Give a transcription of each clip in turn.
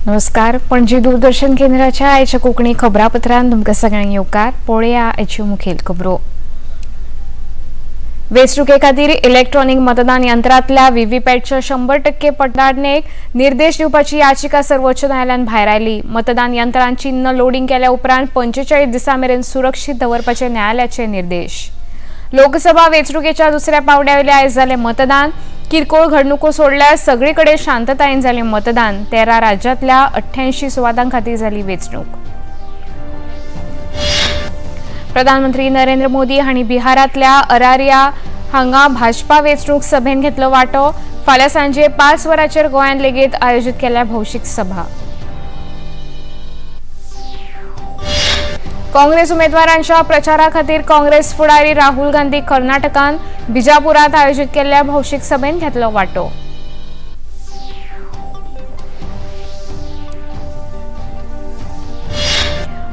नमस्कार, पणजी दूरदर्शन केंद्राच्या आयच्या कोंकणी खबरापत्रांत तुमकां सगळ्यांक येवकार. पळोवया आयच्यो मुखेल खबरो. वेंचणुके खातीर इलेक्ट्रॉनिक मतदान यंत्रांतल्या व्हीव्हीपॅटच्या 100% पडताळणेक निर्देश दिवपाची याचिका सर्वोच्च न्यायालयान भायर आयली. मतदान यंत्रांत चिन्ह लोडिंग केल्या उपरांत 45 दिसां मेरेन सुरक्षीत दवरपाचे न्यायालयाचे निर्देश. लोकसभा वेंचणुकेच्या दुसऱ्या पावंड्यावेले आयज जालें मतदान. किरकोळ घडणुको सोडल्यार सगळे कडेन शांततायेन जालें मतदान. 13 राज्यांतल्या 88 सुवातां खातीर जाली वेंचणूक. प्रधानमंत्री नरेंद्र मोदी हांणी बिहारांतल्या अरारिया हांगा भाजपा वेंचणूक सभेन घेतलो वांटो. फाल्यां सांजे 5 वरांचेर गोंयांत लेगीत आयोजीत केल्या भौशीक सभा. काँग्रेस उमेदवारांच्या प्रचारा खातीर काँग्रेस फुडारी राहुल गांधी कर्नाटकांत बिजापुरांत आयोजीत केल्ल्या भौशीक सभेन घेतलो वांटो.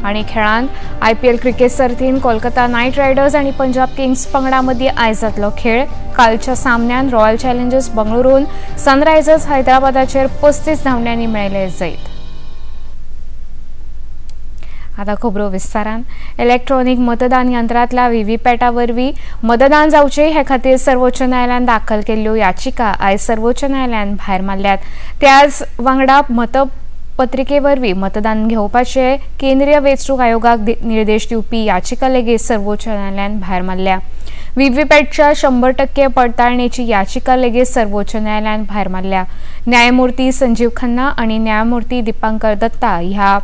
आनी खेळांत आयपीएल क्रिकेट सर्तीन कोलकाता नायट रायडर्स आनी पंजाब किंग्स पंगडा मदीं आयज जातलो खेळ. कालच्या सामन्यान रॉयल चॅलेंजर्स बंगळुरून सनरायझर्स हैदराबादाचेर 35 धांवड्यांनी मेळयलें जैत. आता खबरो विस्तारान. इलेक्ट्रॉनिक मतदान यंत्रांतल्या व्हीव्हीपॅटा वरवीं मतदान जावचें हे खातीर सर्वोच्च न्यायालयान दाखल केल्ल्यो याचिका आयज सर्वोच्च न्यायालयान भायर मारल्यात. त्याच वांगडा मतपत्रिके वरवीं मतदान घेवपाचे केंद्रीय वेंचणूक आयोगाक निर्देश दिवपी याचिका लेगीत सर्वोच्च न्यायालयान भायर मारल्या. व्हीव्हीपॅटच्या 100% पडताळणेची याचिका लेगीत सर्वोच्च न्यायालयान भायर मारल्या. न्यायमूर्ती संजीव खन्ना आनी न्यायमूर्ती दीपांकर दत्ता ह्या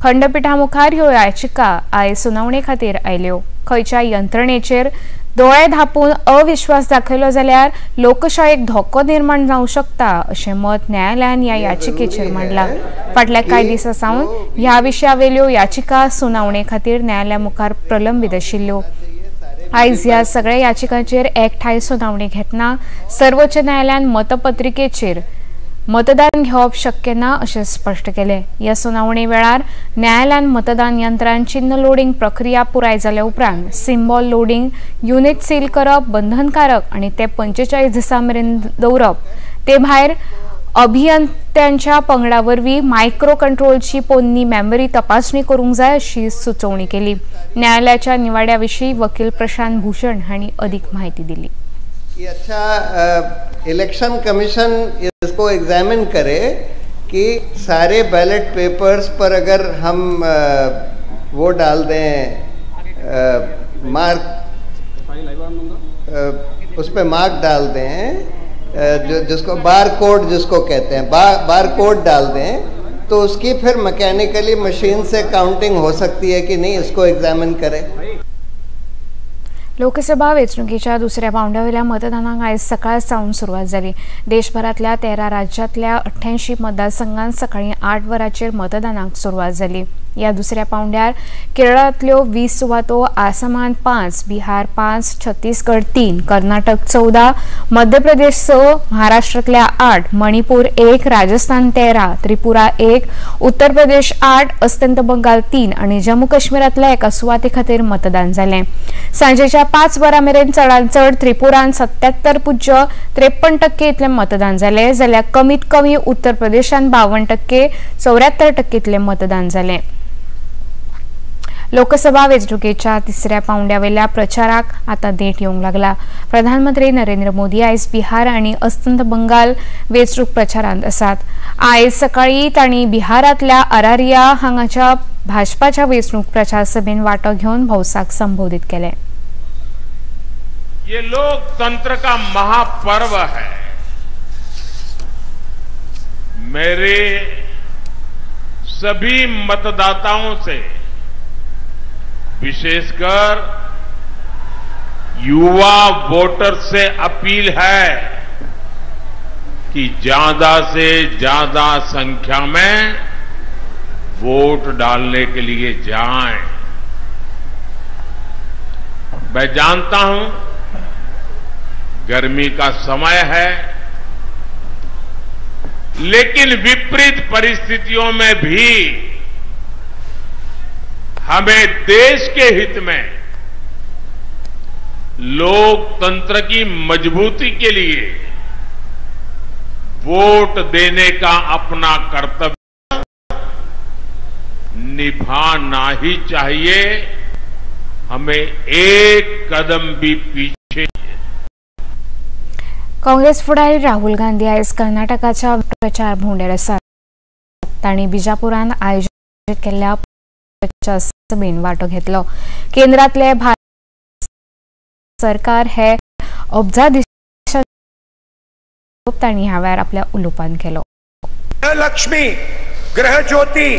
खंडपीठा मुखार ह्यो याचिका आयज सुनावणे खातीर आयल्यो. खंयच्या यंत्रणेचेर दोळे धांपून अविश्वास दाखयलो जाल्यार लोकशायेक धोको निर्माण जावंक शकता अशें मत न्यायालयान ह्या याचिकेचेर मांडलां. फाटल्या कांय दिसां सावन ह्या विशयावेल्यो याचिका सुनावणे खातीर न्यायालया मुखार प्रलंबीत आशिल्ल्यो. आयज ह्या सगळ्या याचिकांचेर एकठांय सुनावणी घेतना सर्वोच्च न्यायालयान मतपत्रिकेचेर मतदान घेवप शक्य ना अशें स्पश्ट केलें. ह्या सुनावणे वेळार न्यायालयान मतदान यंत्रान चिन्ह लोडिंग प्रक्रिया पुराय जाल्या उपरांत सिम्बॉल लोडिंग युनिट सील करप बंधनकारक आनी ते 45 दिसां मेरेन दवरप, ते भायर अभियंत्यांच्या पंगडा वरवीं मायक्रो कंट्रोलची पोन्नी मेमरी तपासणी करूंक जाय अशी सुचोवणी केली. न्यायालयाच्या निवाड्या विशीं वकील प्रशांत भूषण हांणी अधिक म्हायती दिली. अच्छा, इलेक्शन कमीशन इसको एग्जामिन करे कि सारे बैलेट पेपर्स पर अगर हम वो डाल दें मार्क, उस पर मार्क डाल दें, जो जिसको बार कोड जिसको कहते हैं, बार कोड डाल दें तो उसकी फिर मैकेनिकली मशीन से काउंटिंग हो सकती है कि नहीं, इसको एग्जामिन करें. लोकसभा वेंचणुकेच्या दुसऱ्या पावंड्यावेल्या मतदानाक आयज सकाळ सावन सुरवात जाली. देशभरांतल्या 13 राज्यांतल्या 88 मतदारसंघांत सकाळीं 8 वरांचेर मतदानाक सुरवात जाली. ह्या दुसऱ्या पावंड्यार केरळांतल्यो 20 सुवातो, आसामांत 5, बिहार 5, छत्तीसगड 3, कर्नाटक 14, मध्य प्रदेश 6, महाराष्ट्रांतल्या 8, मणिपूर 1, राजस्थान 13, त्रिपुरा 1, उत्तर प्रदेश 8, अस्तंत बंगाल 3 आनी जम्मू काश्मीरांतल्या एका सुवाते खातीर मतदान जालें. सांजेच्या 5 वरां मेरेन चडांत चड त्रिपुरांत 77.53% इतलें मतदान जालें, जाल्यार कमीत कमी उत्तर प्रदेशांत 52% 74% इतलें मतदान जालें. लोकसभा वेंचणुकेच्या तिसऱ्या पावंड्यावेल्या प्रचाराक आतां देंठ येवंक लागला. प्रधानमंत्री नरेंद्र मोदी आयज बिहार आनी अस्तंत बंगाल वेंचणूक प्रचारांत आसात. आयज सकाळीं तांणी बिहारांतल्या अरारिया हांगाच्या भाजपाच्या वेंचणूक प्रचार सभेन वांटो घेवन भौसाक संबोधीत केलें. ये लोकतंत्र का महापर्व है. मेरे सभी मतदाताओं से, विशेषकर युवा वोटर से अपील है कि ज्यादा से ज्यादा संख्या में वोट डालने के लिए जाएं। मैं जानता हूं गर्मी का समय है, लेकिन विपरीत परिस्थितियों में भी हमें देश के हित में लोकतंत्र की मजबूती के लिए वोट देने का अपना कर्तव्य निभाना ही चाहिए, हमें एक कदम भी पीछे। काँग्रेस फुडारी राहुल गांधी आयज कर्नाटकाच्या प्रचार भोंवडेर आसात। तांणी बिजापुरान आयोजीत केल्ल्या प्रचार सभेन वांटो घेतलो। केंद्रातले भारत सरकार हे अब्जाधीशांनी तांणी ह्या वेळार आपल्या उलोवपान केलो। लक्ष्मी, गृह ज्योति,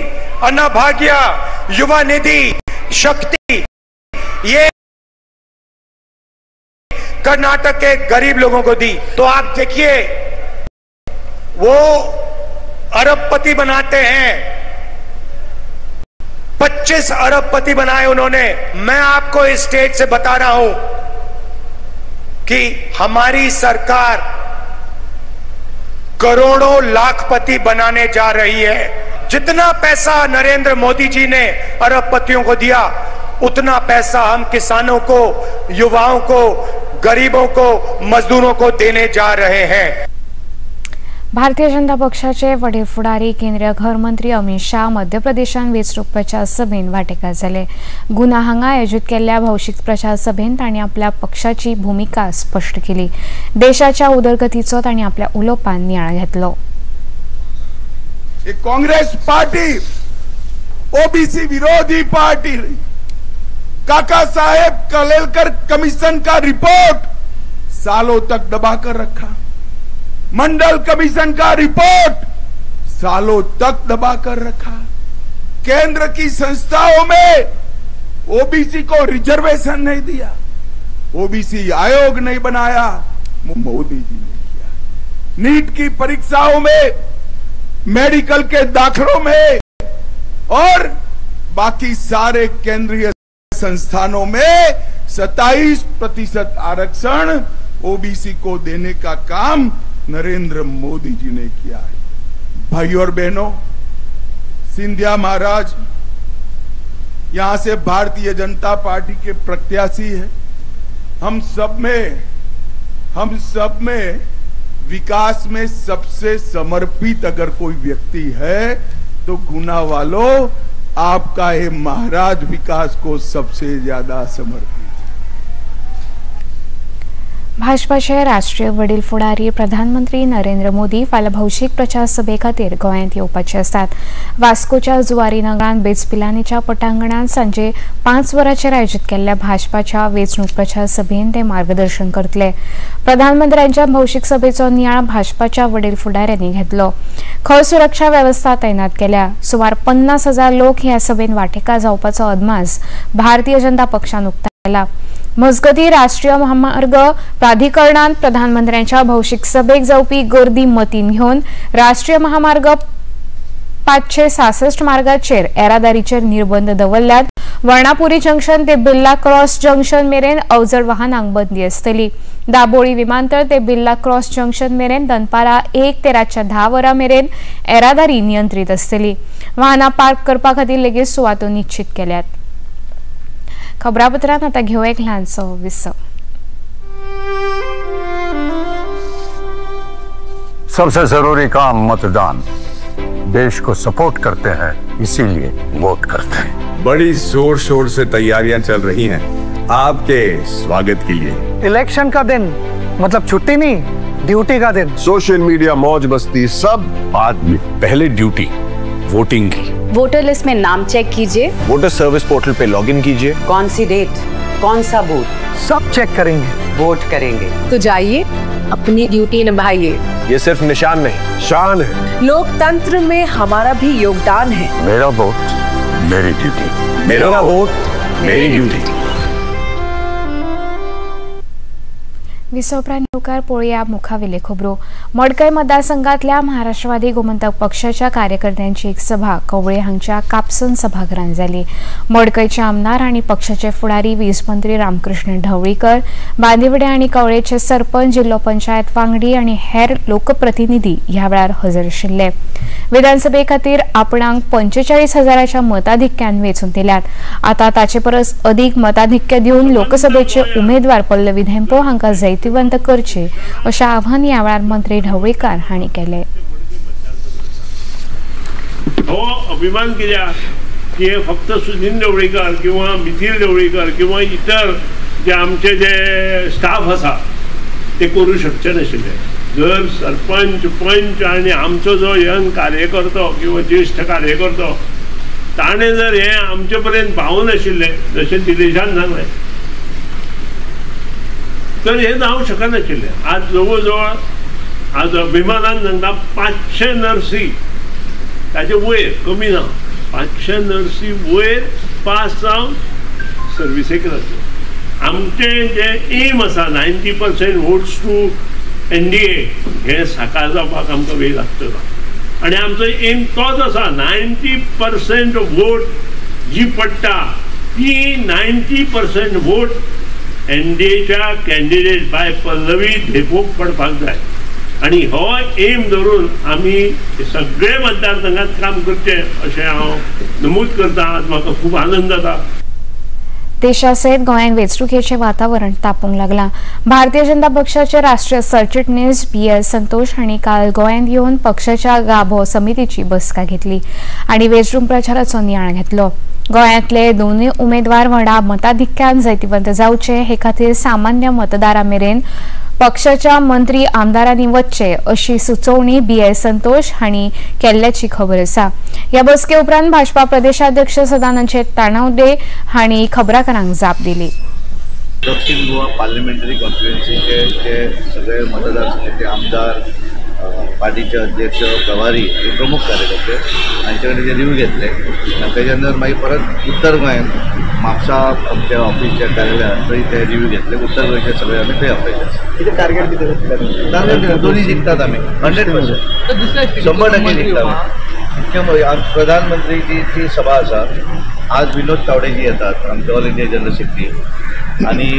अन्नभाग्य, युवा निधि, शक्ति, ये कर्नाटक के गरीब लोगों को दी। तो आप देखिए, वो अरबपति बनाते हैं, 25 अरबपति बनाए उन्होंने। मैं आपको इस स्टेट से बता रहा हूं कि हमारी सरकार करोड़ों लाखपति बनाने जा रही है। जितना पैसा नरेंद्र मोदी जी ने अरबपतियों को दिया, उतना पैसा हम किसानों को, युवाओं को, गरीबों को, मजदूरों को देने जा रहे हैं। भारतीय जनता पक्षाचे वडील फुडारी केंद्रीय घर मंत्री अमित शाह मध्य प्रदेशांत वेंचणूक प्रचार सभेन वांटेकार जाले। गुना हांगा आयोजीत केल्ल्या भौशीक प्रचार सभेन तांणी आपल्या पक्षाची भूमिका स्पष्ट केली। देशाच्या उदरगतीचो तांणी आपल्या उलोवपान नियाळ घेतलो। काँग्रेस पार्टी ओबीसी विरोधी पार्टी, काका साहेब कालेलकर कमीशन का रिपोर्ट सालों तक दबा कर रखा, मंडल कमीशन का रिपोर्ट सालों तक दबा कर रखा, केंद्र की संस्थाओं में ओबीसी को रिजर्वेशन नहीं दिया, ओबीसी आयोग नहीं बनाया, मोदी जी ने किया। नीट की परीक्षाओं में, मेडिकल के दाखलों में और बाकी सारे केंद्रीय संस्थानों में 27% आरक्षण ओबीसी को देने का काम नरेंद्र मोदी जी ने किया है। भाइयों और बहनों, सिंधिया महाराज यहां से भारतीय जनता पार्टी के प्रत्याशी है। हम सब में विकास में सबसे समर्पित अगर कोई व्यक्ति है तो गुना वालों, आपका ये महाराज विकास को सबसे ज्यादा समर्पित। भाजपाचे राष्ट्रीय वडील फुडारी प्रधानमंत्री नरेंद्र मोदी फाल्यां भौशीक प्रचार सभे खातीर गोंयांत येवपाचे आसात। वास्कोच्या जुवारी नगरांत बेचपिलानीच्या पटांगणांत सांजे 5 वरांचेर आयोजीत केल्ल्या भाजपाच्या वेंचणूक प्रचार सभेन ते मार्गदर्शन करतले। प्रधानमंत्र्यांच्या भौशीक सभेचो नियाळ भाजपाच्या वडील फुडाऱ्यांनी घेतलो। खर सुरक्षा वेवस्था तैनात केल्या। सुमार 50,000 लोक ह्या सभेन वांटेकार जावपाचो अदमास भारतीय जनता पक्षान उक्तायला। मजगती राष्ट्रीय महामार्ग प्राधिकरणान प्रधानमंत्र्यांच्या भौशीक सभेक जावपी गर्दी मतीन घेवन राष्ट्रीय महामार्ग 566 मार्गाचेर येरादारीचेर निर्बंध दवरल्यात। वर्णापुरी जंक्शन ते बिर्ला क्रॉस जंक्शन मेरेन अवजड वाहनांक बंदी आसतली। दाबोळी विमानतळ ते बिर्ला क्रॉस जंक्शन मेरेन दनपारा 1 ते रातच्या 10 वरां मेरेन येरादारी नियंत्रीत आसतली। वाहनां पार्क करपा खातीर लेगीत सुवातो निश्चित केल्यात। खबरापत्रांत आता घेऊ एक ल्हानसो विसव। सबसे जरूरी काम मतदान। देश को सपोर्ट करते हैं, इसीलिए वोट करते हैं। बड़ी जोर शोर से तैयारियां चल रही हैं आपके स्वागत के लिए। इलेक्शन का दिन मतलब छुट्टी नहीं, ड्यूटी का दिन। सोशल मीडिया, मौज मस्ती सब बाद में, पहले ड्यूटी वोटिंग की। वोटर लिस्ट में नाम चेक कीजिए, water service portal pay login कीजिए, कौन सी डेट, कौन सा बूथ, सब चेक करेंगे, वोट करेंगे। तो जाइए अपनी ड्यूटी निभाइए। ये सिर्फ निशान नहीं, शान है। लोकतंत्र में हमारा भी योगदान है। मेरा वोट मेरी ड्यूटी, मेरा वोट मेरी ड्यूटी। विसवप्रांत येवकार पळोवया मुखावेले खबरो। मडकय मतदारसंघातल्या महाराष्ट्रवादी गोमंतक पक्षाच्या कार्यकर्त्यांची एक सभा कवळे हांगच्या कापसन सभाघरांत जाली। मडकयचे आमदार आनी पक्षाचे फुडारी वीज मंत्री रामकृष्ण ढवळीकर, बांदिवडे आनी कवळेचे सरपंच, जिल्लो पंचायत वांगडी आनी हेर लोकप्रतिनिधी ह्या वेळार हजर आशिल्ले। विधानसभे खातीर आपणाक 45,000 मताधिक्यान वेंचून दिल्यात। आतां ताचे परस अदीक मताधिक्य दिवन लोकसभेचे उमेदवार पल्लवी धेंपो हांकां जैतिवंत करचे अशें आव्हान ह्या वेळार मंत्री ढवळीकार हांणी केलें। हो अभिमान कित्याक की हे फक्त सुदिन ढवळीकर किंवा मिथिल ढवळीकर किंवा इतर जे आमचे जे स्टाफ आसा ते करूं शकचे नाशिल्ले. जर सरपंच, पंच आनी आमचो जो यंग कार्यकर्तो किंवा ज्येष्ठ कार्यकर्तो ताणें जर हें आमचे पर्यंत पावनाशिल्लें जशें दिलेशान सांगलें तर हें जावंक शकनाशिल्लें. आज जवळ जवळ आज अभिमानान सांगता 500 नर्सी ताचे वयर कमी ना 500 नर्सी वयर पास जावन सर्विसेक जातले. आमचें जें एम आसा 90% वोट्स टू NDA हें साकार जावपाक आमकां वेळ लागतलो आनी आमचो एम तोच आसा. 90% वोट जी पडटा ती 90% वोट NDAच्या कॅन्डिडेट बाय पल्लवी धेंपोक पडपाक जाय आनी हो एम धरून आमी सगळे मतदारसंघात काम करचें अशें हांव नमूद करता. आज म्हाका खूब आनंद जाता. देशासयत गोंयांत वेंचणुकेचें वातावरण तापूंक लागलां. भारतीय जनता पक्षाचे राष्ट्रीय सरचिटणीस BL Santosh हांणी काल गोंयांत येवन पक्षाच्या गाभो समितीची बसका घेतली आनी वेंचणूक प्रचाराचो नियाळ घेतलो. गोंयांतले दोनूय उमेदवार व्हडा मताधिक्यान जैतिवंत जावचे हे खातीर सामान्य मतदारां मेरेन पक्षाच्या मंत्री आमदारांनी वच्चे अशी सुचोवणी BL Santosh हांणी केल्ल्याची खबर आसा. ह्या बसके उपरांत भाजपा प्रदेशाध्यक्ष सदानंद शेट तानावडे हांणी खबराकारांक जाप दिली. दक्षिण गोवा पार्लमेंटरी कॉन्स्टिट्युएन्सीचे जे सगळे मतदारसंघाचे आमदार, पार्टीचे अध्यक्ष, प्रभारी आणि प्रमुख कार्यकर्ते हांचे कडेन जे रिव्यू घेतले आनी तेच्या नंतर मागीर परत उत्तर गोंयांत म्हापसा आमच्या ऑफिसच्या कार्यालयात थंय ते रिव्यू घेतले. उत्तर गोंयचे सगळे आमी थंय आपयले. कितें टार्गेट कितें? टार्गेट दोन्ही जिखतात आमी 100%, 100% जिखता. प्रधानमंत्रीची जी सभा आसा आज विनोद तावडेजी येतात आमचे ऑल इंडिया जनरल सेक्रेटरी आनी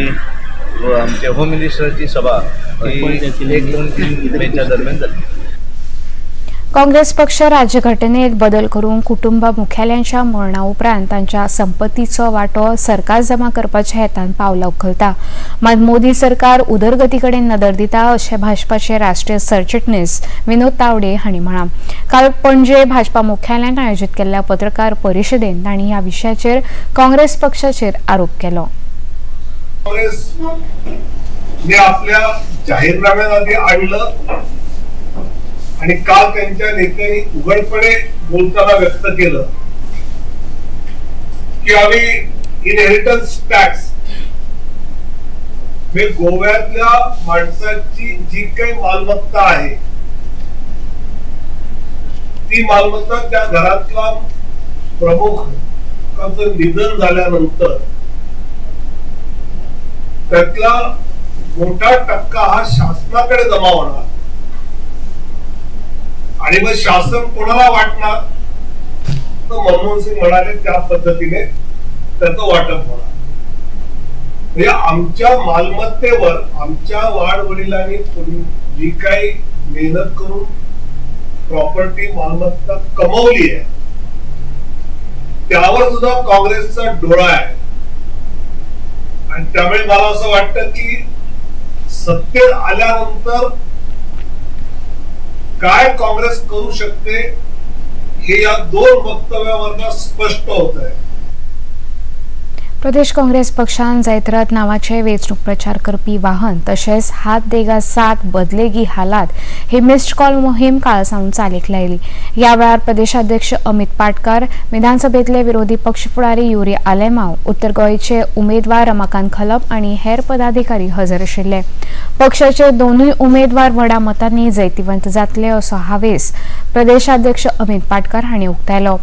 आमचे होम मिनिस्टरची सभा 1, 2, 3 मेच्या दरम्यान जातली. काँग्रेस पक्ष राज्यघटनेत बदल करून कुटुंब मुखेल्यांच्या मरणा उपरांत तांच्या संपत्तीचो वांटो सरकार जमा करपाच्या हेतान पावलां उखलता. मात मोदी सरकार उदरगती कडेन नदर दिता अशें भाजपाचे राष्ट्रीय सरचिटणीस विनोद तावडे हांणी म्हळां. काल पणजे भाजपा मुख्यालयांत आयोजीत केल्ल्या पत्रकार परिशदेंत तांणी ह्या विशयाचेर काँग्रेस पक्षाचेर आरोप केलो. काँग्रेसने आपल्या जाहीरनाम्यात आधी आणलं आणि काल त्यांच्या नेत्यांनी उघडपणे बोलताना व्यक्त केलं की आम्ही इनहेरिटन्स टॅक्स म्हणजे गोव्यातल्या माणसाची जी काही मालमत्ता आहे ती मालमत्ता त्या घरातला प्रमुखाचं निधन झाल्यानंतर त्यातला मोठा टक्का हा शासनाकडे जमा होणार आणि मग शासन कोणाला वाटणार तर मनमोहन सिंग म्हणाले त्या पद्धतीने त्याचं वाटप होणार. म्हणजे आमच्या मालमत्तेवर आमच्या वाडवडिलांनी जी काही मेहनत करून प्रॉपर्टी मालमत्ता कमवली आहे त्यावर सुद्धा काँग्रेसचा डोळा आहे. आणि त्यामुळे मला असं वाटतं की सत्तेत आल्यानंतर काय काँग्रेस करू शकते हे या दोन वक्तव्यावरून स्पष्ट होत आहे. प्रदेश काँग्रेस पक्षान जैत्रथ नावाचे वेंचणूक प्रचार करपी वाहन तशेंच हात देगा साथ बदलेगी हालात ही मिस्ड कॉल मोहीम काल सावन चालीक लायली. ह्या वेळार प्रदेशाध्यक्ष अमित पाटकर, विधानसभेतले विरोधी पक्ष फुडारी युरी आलेमाव, उत्तर गोंयचे उमेदवार रमाकांत खलप आनी हेर पदाधिकारी हजर आशिल्ले. पक्षाचे दोनूय उमेदवार व्हडा मतांनी जैतिवंत जातले असो हावेस प्रदेशाध्यक्ष अमित पाटकर हांणी उक्तायलो.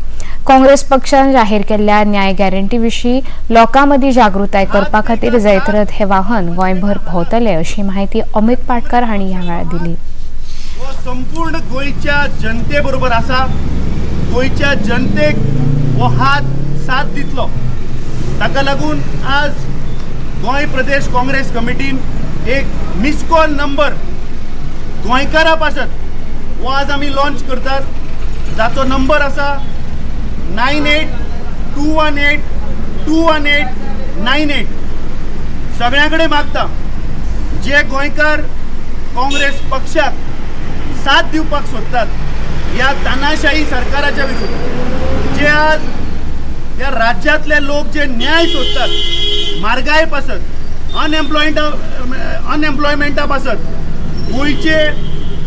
काँग्रेस पक्षान जाहीर केल्ल्या न्याय गॅरंटी विशीं लोकां मदीं जागृताय करपा खातीर जैत्रथ हे वाहन गोंयभर भोंवतले अशी माहिती अमित पाटकर हांणी ह्या वेळार दिली. संपूर्ण गोंयच्या जनते बरोबर आसा, गोंयच्या जनतेक हो हात साथ दितलो. ताका लागून आज गोंय प्रदेश काँग्रेस कमिटीन एक मिस कॉल नंबर गोंयकारा पासत हो आज आमी लॉन्च करतात, जाचो नंबर आसा 98 218 218 98. सगळ्यां कडेन मागता जे गोंयकार काँग्रेस पक्षाक साथ दिवपाक सोदतात ह्या तानाशाही सरकाराच्या विरुद्ध, जे आज ह्या राज्यांतले लोक जे न्याय सोदतात म्हारगाय पासत, अनएम्प्लॉयमेंटा पासत, गोंयचे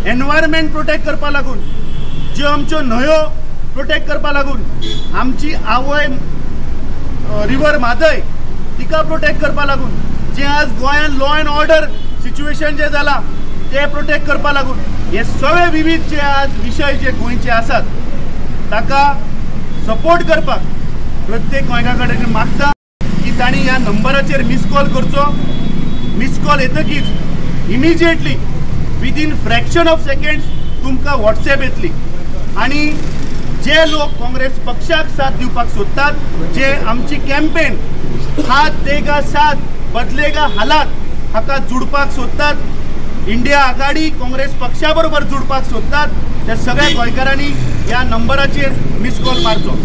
एनवायरमेंट प्रोटेक्ट करपा लागून, ज्यो आमच्यो न्हंयो प्रोटेक्ट करपा लागून, आमची आवय रिवर म्हादय तिका प्रोटेक्ट करपा लागून, जे आज गोंयान लॉ एंड ऑर्डर सिच्युएशन जे जाला ते प्रोटेक्ट करपा लागून, हे सगळे विविध जे आज विशय जे गोंयचे आसात ताका सपोर्ट करपाक प्रत्येक गोंयकारा कडेन मागता की तांणी ह्या नंबराचेर मिस कॉल करचो. मिस कॉल येतकीच immediately within fraction of seconds तुमकां वॉट्सएप येतली आनी जे लोक काँग्रेस पक्षाक साथ दिवपाक सोदतात, जे आमची कॅम्पेन हात देगा साथ बदलेगा हालात हाका जुडपाक सोदतात, इंडिया आघाडी काँग्रेस पक्षा बरोबर जुडपाक सोदतात, त्या सगळ्या गोंयकारांनी ह्या नंबराचेर मिस कॉल मारचो.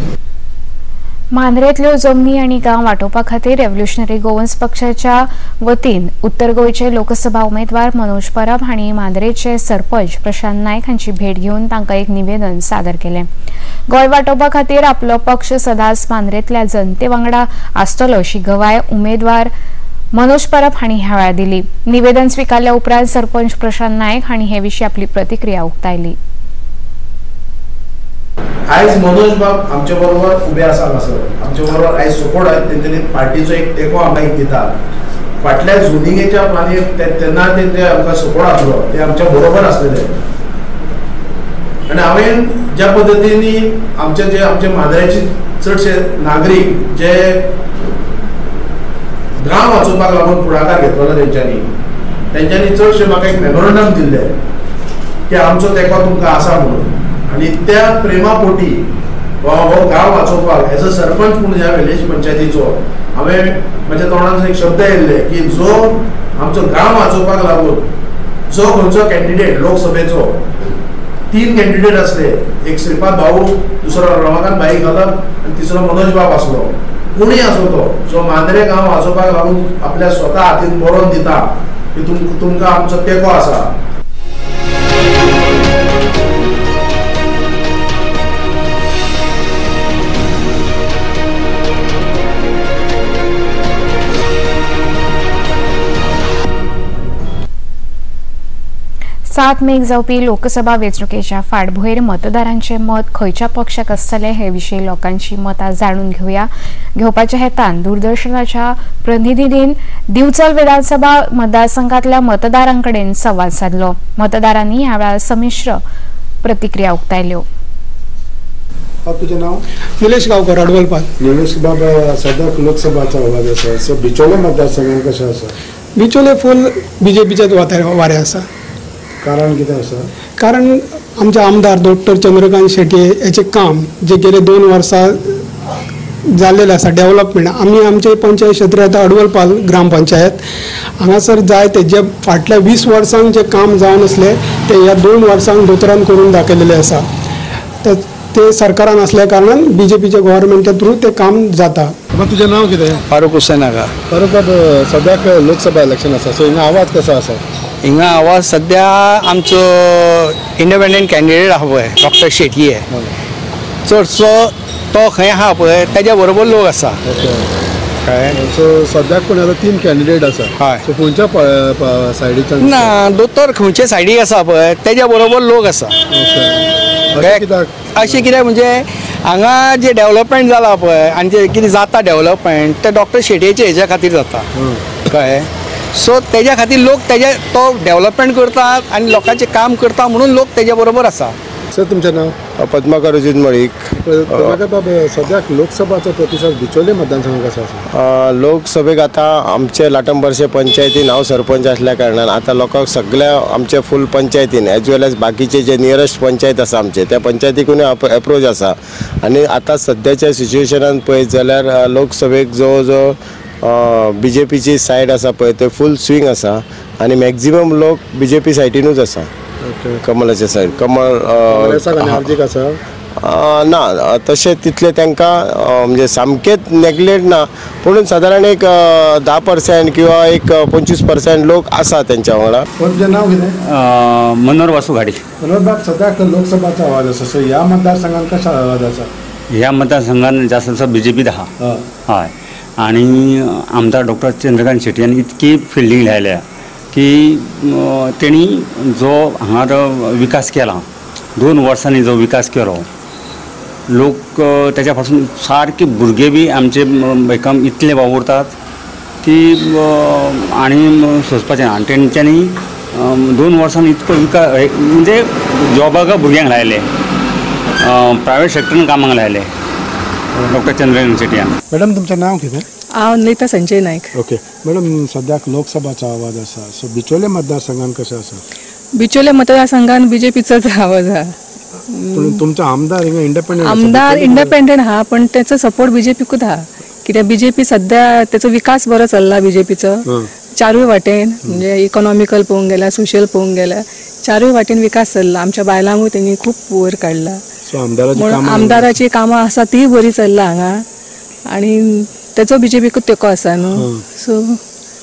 मांद्रेंतल्यो जमनी आनी गांव वांटोवपा खातीर रेव्होल्युशनरी गोवन्स पक्षाच्या वतीन उत्तर गोंयचे लोकसभा उमेदवार मनोज परब हांणी मांद्रेचे सरपंच प्रशांत नायक हांची भेट घेवन तांकां एक निवेदन सादर केलें. गोंय वांटोवपा खातीर आपलो पक्ष सदांच मांद्रेंतल्या जनते वांगडा आसतलो अशी गवाय उमेदवार मनोज परब हांणी ह्या वेळार दिली. निवेदन स्विकारल्या उपरांत सरपंच प्रशांत नायक हांणी हे विशीं आपली प्रतिक्रिया उक्तायली. आयज मनोज बाब आमचे बरोबर उबे आसा हांगासर, आमचे बरोबर आयज सपोर्ट आयज तेंच्यांनी पार्टीचो एक तेंको आमकां एक दिता. फाटल्या झोनिंगेच्या प्लानीर तेन्ना तेंचे आमकां सपोर्ट आसलो, ते आमच्या बरोबर आसलेले. आनी हांवें ज्या पद्दतीनी आमचे जे आमचे मांद्रेचे चडशे नागरीक जे गांव वाचोवपाक लागून फुडाकार घेतलो तेंच्यांनी, तेंच्यांनी चडशे म्हाका एक मेमोरंडम दिल्लें की आमचो तेंको तुमकां आसा म्हणून. आनी त्या प्रेमा पोटी हो गांव वाचोवपाक एज अ सरपंच म्हूण ह्या विलेज पंचायतीचो हांवें म्हज्या तोंडान एक शब्द येयल्ले की जो आमचो गांव वाचोवपाक लागून जो खंयचो कॅन्डिडेट लोकसभेचो, 3 कॅन्डिडेट आसले, एक श्रीपाद भाऊ, दुसरो रमाकांत भाई घालप आनी तिसरो मनोज बाब आसलो. कोणूय आसूं तो जो मांद्रे गांव वाचोवपाक लागून आपल्या स्वता हातीन बरोवन दिता की तुमकां आमचो तेंको आसा. सात मेक जावपी लोकसभा वेंचणुकेच्या फाटभुंयेर मतदारांचे मत खंयच्या पक्षाक आसतलें हे विशीं लोकांची मतां जाणून घेवपाच्या हेतान दूरदर्शनाच्या प्रतिनिधीन दिवचल विधानसभा मतदारसंघातल्या मतदारां कडेन संवाद सादलो. मतदारांनी ह्या वेळार संमिश्र प्रतिक्रिया उक्तायल्यो. तुझें नांव? निलेश गांवकर, अडवलपाल. निलेश बाब, सद्याक लोकसभाचो आवाज आसा, सो बिचोले मतदारसंघान कशें आसा? बिचोले फूल बीजेपीच्याच वारें आसा. कारण कितें आसा? कारण आमचे आमदार डॉक्टर चंद्रकांत शेट्ये हेचें काम जे गेले 2 वर्सां जाल्लेलें आसा, डेवलपमेंट, आमी आमचे पंचायत क्षेत्र आतां अडवलपाल ग्रामपंचायत हांगासर जायते जे फाटल्या 20 वर्सांक जें काम जावन आसलें तें ह्या 2 वर्सांक दोतोरान करून दाखयलेलें आसा. ते सरकारान आसल्या कारणान बीजेपीच्या गव्हर्मेंटा थ्रू ते काम जाता. तुजें नांव कितें? फारूक हुसेन आगा. फारूक बाब, सद्याक लोकसभा इलेक्शन आसा, सो हिंगा आवाज कसो आसा? हिंगा आवाज सद्या आमचो इंडिपेंडंट कॅन्डिडेट आहा पळय डॉक्टर शेटये, चडसो तो खंय आहा पळय तेज्या बरोबर लोक आसा. कळ्ळें? सो सद्याक कोण आतां 3 कॅन्डिडेट आसा, हय, सो खंयच्या सायडीच्यान? ना, दोतोर खंयचे सायडीक आसा पळय तेज्या बरोबर लोक आसा. अशें कित्याक म्हणजे हांगा जे डेवलपमेंट जाला पळय आनी जे कितें जाता डेवलपमेंट ते डॉक्टर शेटयेचे हेज्या खातीर जाता. कळ्ळें? सो तेज्या खातीर लोक तेजे तो डेवलपमेंट करतात आनी लोकांचें काम करता म्हणून लोक तेज्या बरोबर आसा. सर तुमचें नांव? पद्माकर अजित मळीक. पद्माकर बाब, सद्याक लोकसभाचो प्रतिसाद बिचोले मतदारसंघाक कसो आसा? लोकसभेक आतां आमचे लाटंबरशे पंचायतीन हांव सरपंच आसल्या कारणान आतां लोकांक सगळ्या आमचे फूल पंचायतीन एज वेल एज बाकीचे जे नियरस्ट पंचायत आसा आमचे त्या पंचायतीकूय एप्रोच आसा. आनी आतां सद्याच्या सिच्युएशनान पळयत जाल्यार लोकसभेक जवळ जवळ बीजेपीची सायड आसा पळय ते फूल स्विंग आसा आनी मॅक्झिमम लोक बीजेपी सायडीनूच आसा. कमलाच्या सायड कमळ आसा ना तशें तितलें तांकां म्हणजे सामकेंच नेग्लेक्ट ना, पूण सादारण एक 10% किंवा एक 25% लोक आसा तेंच्या वांगडा. तुजें नांव कितें? मनोहर वासू घाडी. मनोहर बाब, सद्याक लोकसभाचो आवाज आसा, सो ह्या मतदारसंघात कसो आवाज आसा? ह्या मतदारसंघान जास्त असो बीजेपीत आहा. हय, आनी आमदार डॉक्टर चंद्रकांत शेट्टी हांणी इतकी फिल्डींग लायल्या की तेणी जो हांगा विकास केला, 2 वर्सांनी जो विकास केलो, लोक तेच्या पासून सारके भुरगे बी आमचे एकाम इतले वावुरतात की आनी सोंसपाचें ना. आनी तेंच्यांनी 2 वर्सांनी इतको विकास म्हणजे जॉबाक भुरग्यांक लायले, प्रायवेट सेक्टरान कामाक लायले डॉक्टर चंद्रकांत शेट्टी. मॅडम, तुमचें नांव कितें? हांव नीता संजय नायक. ओके मॅडम, सद्याक लोकसभाचो आवाज आसा, सो बिचोले मतदारसंघान कशें आसा? बिचोले मतदारसंघान बीजेपीचोच आवाज आहा. पूण तुमचो आमदार हिंगा इंडिपेंडंट? आमदार इंडिपेंडंट आहा, पण तेचो सपोर्ट बीजेपीकूच आहा. कित्याक बीजेपी सद्या तेचो विकास बरो चल्ला बीजेपीचो चारूय वाटेन, म्हणजे इकॉनॉमिकल पळोवंक गेल्यार, सोशल पळोवंक गेल्यार चारूय वाटेन विकास चल्ला. आमच्या बायलांकूय तेणी खूब वयर काडला. आमदाराची कामां आसा तीय बरी चल्ला हांगा आनी तेचो बीजेपीकूच तेंको आसा न्हू. सो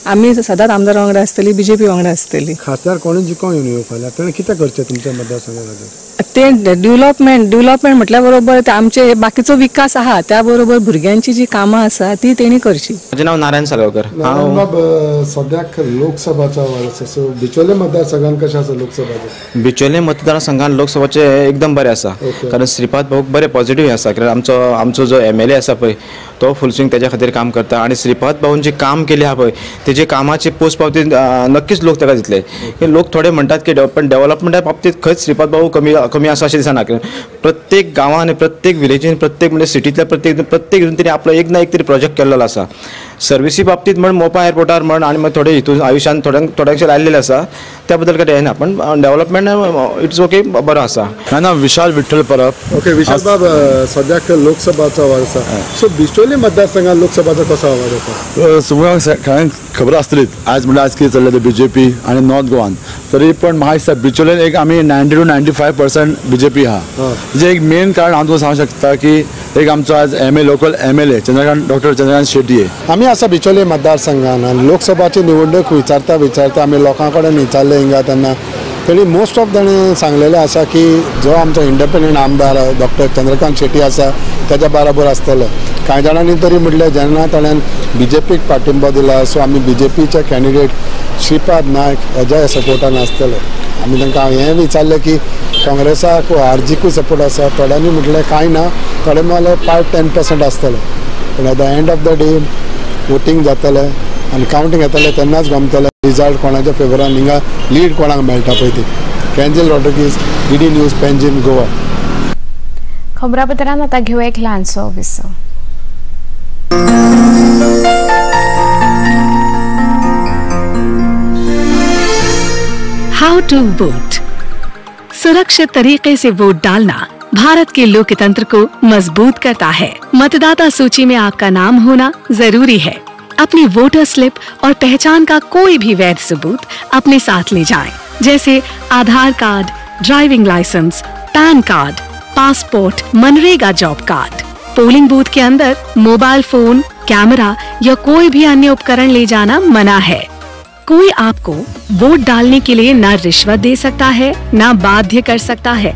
आमी सदांच आमदार वांगडा आसतली, बीजेपी वांगडा आसतली. खासदार कोणूय जिखोन येवन येवपा जाल्यार ताणें कितें करचें तुमच्या मतदारसंघा खातीर? ते डेव्हलपमेंट, डेव्हलपमेंट म्हटल्या बरोबर ते आमचे बाकीचो विकास आहा त्या बरोबर भुरग्यांची जी कामां आसा ती तेणी करची. म्हजें नांव नारायण सालगांवकर. नारायण बाब, सद्याक लोकसभाचो आवाज आसा, सो बिचोले मतदारसंघान कशें आसा लोकसभाचें? बिचोले मतदारसंघान लोकसभाचें एकदम बरें आसा, कारण श्रीपाद भाऊ बरें पॉझिटिव्ह आसा. कारण आमचो आमचो जो MLA आसा पळय तो फुल स्विंग तेज्या खातीर काम करता आनी श्रीपाद भाऊन जे काम केलें आहा पळय तेजे कामाची पोस्ट पावती नक्कीच लोक ताका दितले. लोक थोडे म्हणटात की पण डेव्हलपमेंटा बाबतींत खंयच श्रीपाद भाऊ कमी कमी आसा अशें दिसना. प्रत्येक गांवान, प्रत्येक विलेजीन, प्रत्येक म्हणजे सिटींतल्या प्रत्येक प्रत्येक हितून तेणी आपलो एक ना एक तरी प्रोजेक्ट केल्लो आसा. सर्विसी बाबतींत म्हण मोपा एअरपोर्टार म्हण आनी मागीर थोडे हितून आयुश्यान थोड्यांक थोड्यांक लायिल्लें आसा त्या बद्दल कांय हें ना, पण डेव्हलपमेंट it's okay, बरो आसा. ना ना, विशाल विठ्ठल परब. ओके विशाल बाब, सद्याक लोकसभाचो आवाज आसा, सो बिचोले मतदारसंघात लोकसभाचो कसो आवाज आसा? सगळ्यांक सगळ्यांक खबर आसतलीच आज म्हणल्यार आज कितें चल्लें तें बीजेपी आनी नॉर्थ गोवान. तरी पण म्हाका दिसता बिचोलेन एक आमी 90 to 95% BJP आहा. म्हणजे एक मेन कारण हांव तुका सांगूंक शकता की एक आमचो आज MLA, local MLA Chandrakant, doctor Chandrakant Shetye. आमी आसा बिचोले मतदारसंघान आनी लोकसभाची निवडणूक विचारता विचारता आमी लोकां कडेन विचारलें हिंगा तेन्ना तेणी मोस्ट ऑफ ताणें सांगलेलें आसा की जो आमचो इंडिपेंडंट आमदार डॉक्टर चंद्रकांत शेट्टी आसा तेज्या बराबर आसतलो. कांय जाणांनी तरी म्हटलें जेन्ना ताणें बीजेपीक पाठिंबो दिला सो आमी बीजेपीचे कॅन्डिडेट श्रीपाद नायक हेज्या सपोर्टान आसतले. आमी तांकां हें विचारलें की काँग्रेसाक आरजीकूय सपोर्ट आसा, थोड्यांनी म्हटलें कांय ना, थोडे म्हणलें 5-10% आसतलें. पूण at the end of the day voting जातलें आनी कावंटींग येतलें तेन्नाच गमतलें रिजल्ट कोणाच्या फेवरान हिंगा लीड कोणाक मेळटा पळय ती. Cancel Rodrigues, DD news, Panjim, Goa. खबरापत्रांत आतां घेवया एक ल्हानसो विसव. How to vote. सुरक्षित तरीके से वोट डालना भारत के लोकतंत्र को मजबूत करता है। मतदाता सूची में आपका नाम होना जरूरी है। अपनी वोटर स्लिप और पहचान का कोई भी वैध सबूत अपने साथ ले जाएं, जैसे Aadhaar card, driving licence, PAN card, passport, MNREGA job card. Polling booth K अंदर मोबाइल फोन, कैमरा या कोई भी अन्य उपकरण ले जाना मना है। कोई आपको वोट डालने के लिए न रिश्वत दे सकता है, न बाध्य कर सकता है।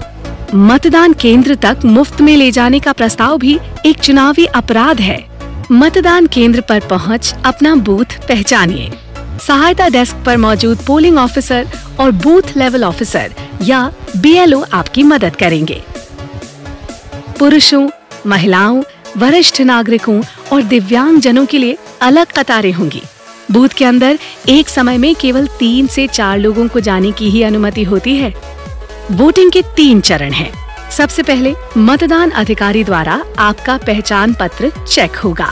मतदान केंद्र तक मुफ्त में ले जाने का प्रस्ताव भी एक चुनावी अपराध है। मतदान केंद्र पर पहुंच अपना बूथ पहचानिए। सहायता डेस्क पर मौजूद पोलिंग ऑफिसर और बूथ लेवल ऑफिसर या BLO आपकी मदद करेंगे। पुरुषों, महिलाओं, वरिष्ठ नागरिकों और दिव्यांगजनों के लिए अलग कतारें होंगी। बूथ के अंदर एक समय में केवल 3 से 4 लोगों को जाने की ही अनुमति होती है। वोटिंग के 3 चरण हैं। सबसे पहले मतदान अधिकारी द्वारा आपका पहचान पत्र चेक होगा।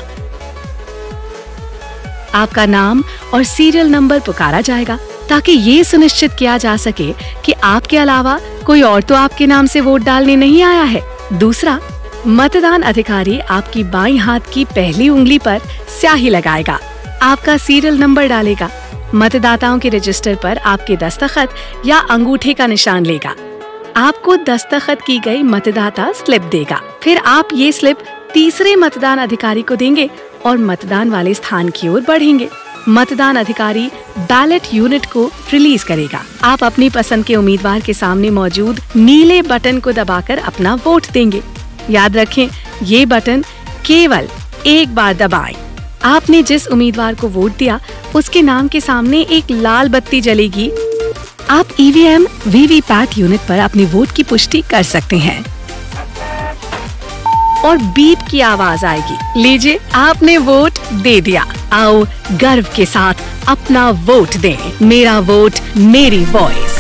आपका नाम और सीरियल नंबर पुकारा जाएगा ताकि ये सुनिश्चित किया जा सके कि आपके अलावा कोई और तो आपके नाम से वोट डालने नहीं आया है। दूसरा, मतदान अधिकारी आपकी बाईं हाथ की पहली उंगली पर स्याही लगाएगा, आपका सीरियल नंबर डालेगा, मतदाताओं के रजिस्टर पर आपके दस्तखत या अंगूठे का निशान लेगा, आपको दस्तखत की गई मतदाता स्लिप देगा। फिर आप ये स्लिप तीसरे मतदान अधिकारी को देंगे और मतदान वाले स्थान की ओर बढ़ेंगे। मतदान अधिकारी बैलेट यूनिट को रिलीज करेगा। आप अपनी पसंद के उम्मीदवार के सामने मौजूद नीले बटन को दबाकर अपना वोट देंगे। याद रखें, ये बटन केवल एक बार दबाएं। आपने जिस उम्मीदवार को वोट दिया उसके नाम के सामने एक लाल बत्ती जलेगी। आप EVM VVPAT unit पर अपने वोट की पुष्टि कर सकते हैं और बीप की आवाज आएगी। लीजिए, आपने वोट दे दिया। आओ गर्व के साथ अपना वोट दें। मेरा वोट मेरी वॉइस।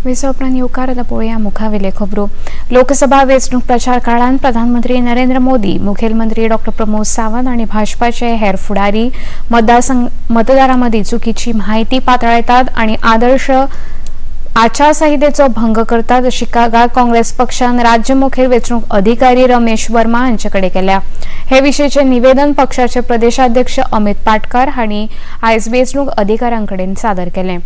विसव उपरांत येवकार. आतां पळोवया मुखावेले खबरो. लोकसभा वेंचणूक प्रचार काळांत प्रधानमंत्री नरेंद्र मोदी, मुखेलमंत्री डॉ प्रमोद सावंत आनी भाजपाचे हेर फुडारी मतदारां मदीं चुकीची म्हायती पातळायतात आनी आदर्श आचारसंहितेचो भंग करतात अशी कागाळ काँग्रेस पक्षान राज्य मुखेल वेंचणूक अधिकारी रमेश वर्मा हांचे कडेन केल्या. हे विशींचें निवेदन पक्षाचे प्रदेशाध्यक्ष अमित पाटकार हांणी आयज वेंचणूक अधिकाऱ्यां कडेन सादर केलें.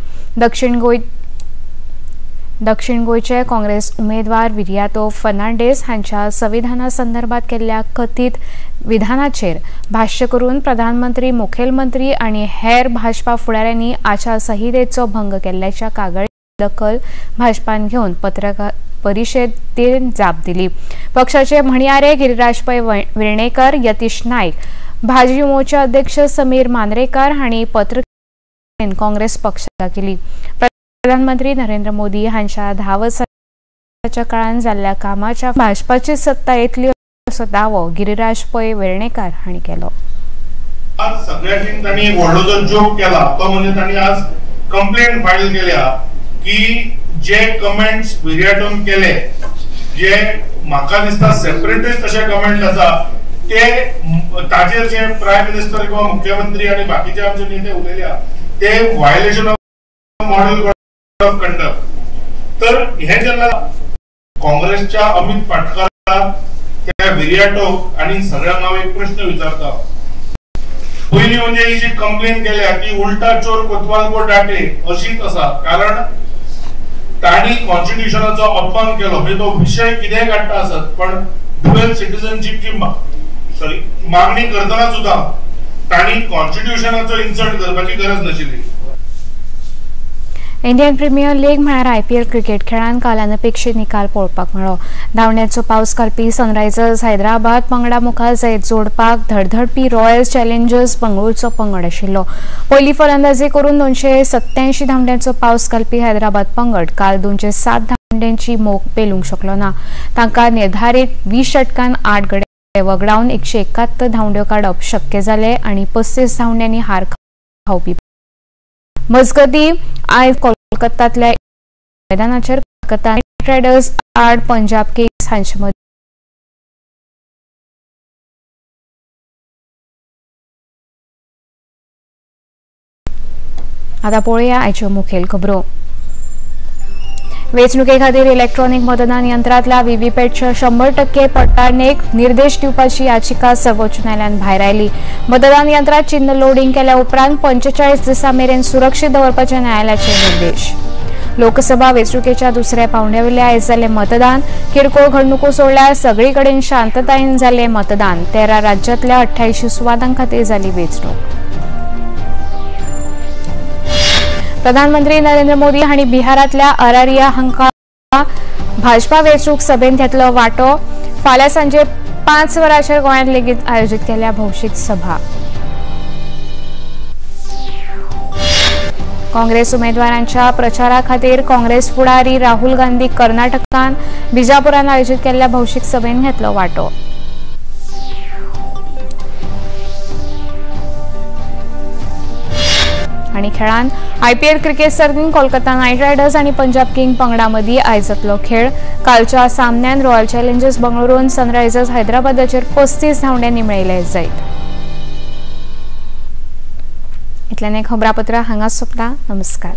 दक्षिण गोंयचे काँग्रेस उमेदवार विरियातो फर्नांडीस हांच्या संविधाना संदर्भात केल्ल्या कथीत विधानाचेर भाश्य करून प्रधानमंत्री, मुखेलमंत्री आनी हेर भाजपा फुडाऱ्यांनी आचारसंहितेचो भंग केल्ल्याच्या कागाळी दखल भाजपान घेवन पत्रकार परिशदेन जाप दिली. पक्षाचे म्हणयारे गिरिराज पै विर्णेकर, यतीश नायक, भाजयुमोचे अध्यक्ष समीर मांद्रेकर हांणी पत्रकार काँग्रेस पक्षाक केली. प्रधानमंत्री नरेंद्र मोदी हांच्या 10 वर्सांच्या काळांत जाल्ल्या कामाच्या भाजपाची सत्ता येतली असो दावो गिरिराज पै वेर्णेकर हांणी केलो. आज सगळ्यांनी तांणी व्हडलो जो जोक केला तो म्हणजे तांणी आज कंप्लेंट फायल केल्या की जे कमेंट्स विरियाटोन केले जे म्हाका दिसता सेपरेटिस्ट अशे कमेंट आसा ते ताजेर जे प्रायम मिनिस्टर किंवा मुख्यमंत्री आनी बाकीचे आमचे नेते उलयल्या ते violation of model of conduct. तर हे जेन्ना काँग्रेसच्या अमित पाटकाराक त्या विरियाटोक आनी सगळ्यांक हांव एक प्रश्न विचारता. पयली म्हणजे ही जी कंप्लेन केल्या ती उल्टा चोर कोतवाल को डाटे अशीच आसा, कारण तांणी कॉन्स्टिट्युशनाचो अपमान केलो. म्हणजे तो विशय कितेंय काडटा आसत पण ड्युएल सिटीजनशीपची सॉरी मागणी करतना सुद्धा तांणी कॉन्स्टिट्युशनाचो इन्सल्ट करपाची गरज नाशिल्ली. इंडियन प्रिमियर लीग म्हळ्यार IPL cricket खेळान काल अनपेक्षीत निकाल पळोवपाक मेळ्ळो. धांवण्याचो पावस घालपी सनरायझर्स हैदराबाद पंगडा मुखार जैत जोडपाक धडधडपी रॉयल चॅलेंजर्स बंगळुरूचो पंगड आशिल्लो. पयली फलंदाजी करून 287 धांवड्यांचो पावस घालपी हैदराबाद पंगड काल 207 धांवड्यांची मोख पेलूंक शकलो ना. तांकां निर्धारीत 20 षटकान 8 गडे वगडावन 171 धांवड्यो काडप शक्य जालें आनी 35 धांवड्यांनी हार खावपी. मजगतीं आयज कोलकातांतल्या मैदानाचेर कोलकाता नायट रायडर्स आड पंजाब किंग्स हांचे मदीं आतां पळोवया आयच्यो मुखेल खबरो. वेंचणुके खातीर इलेक्ट्रॉनिक मतदान यंत्रांतल्या व्हीव्हीपॅटच्या 100% पडताळणेक निर्देश दिवपाची याचिका सर्वोच्च न्यायालयान भायर आयली. मतदान यंत्रात चिन्ह लोडिंग केल्या उपरांत 45 दिसां मेरेन सुरक्षीत दवरपाचे न्यायालयाचे निर्देश. लोकसभा वेंचणुकेच्या दुसऱ्या पावंड्यावेले आयज जालें मतदान. किरकोळ घडणुको सोडल्यार सगळी कडेन शांततायेन जालें मतदान. 13 राज्यांतल्या 88 सुवातां खातीर जाली वेंचणूक. प्रधानमंत्री नरेंद्र मोदी हांणी बिहारांतल्या अरारिया हांकां भाजपा वेंचणूक सभेंत घेतलो वांटो. फाल्यां सांजे 5 वरांचेर गोंयांत लेगीत आयोजीत केल्या भौशीक सभा. काँग्रेस उमेदवारांच्या प्रचारा खातीर काँग्रेस फुडारी राहुल गांधी कर्नाटकान बिजापुरान आयोजीत केल्ल्या भौशीक सभेंत घेतलो वांटो. आनी खेळान IPL cricket सर्तीन कोलकाता नायट रायडर्स आनी पंजाब किंग पंगडा मदीं आयज जातलो खेळ. कालच्या सामन्यान रॉयल चॅलेंजर्स बंगळुरून सनरायझर्स हैदराबादाचेर 35 धांवड्यांनी मेळयले जैत. इतल्यान खबरापत्र हांगा सोंपता. नमस्कार.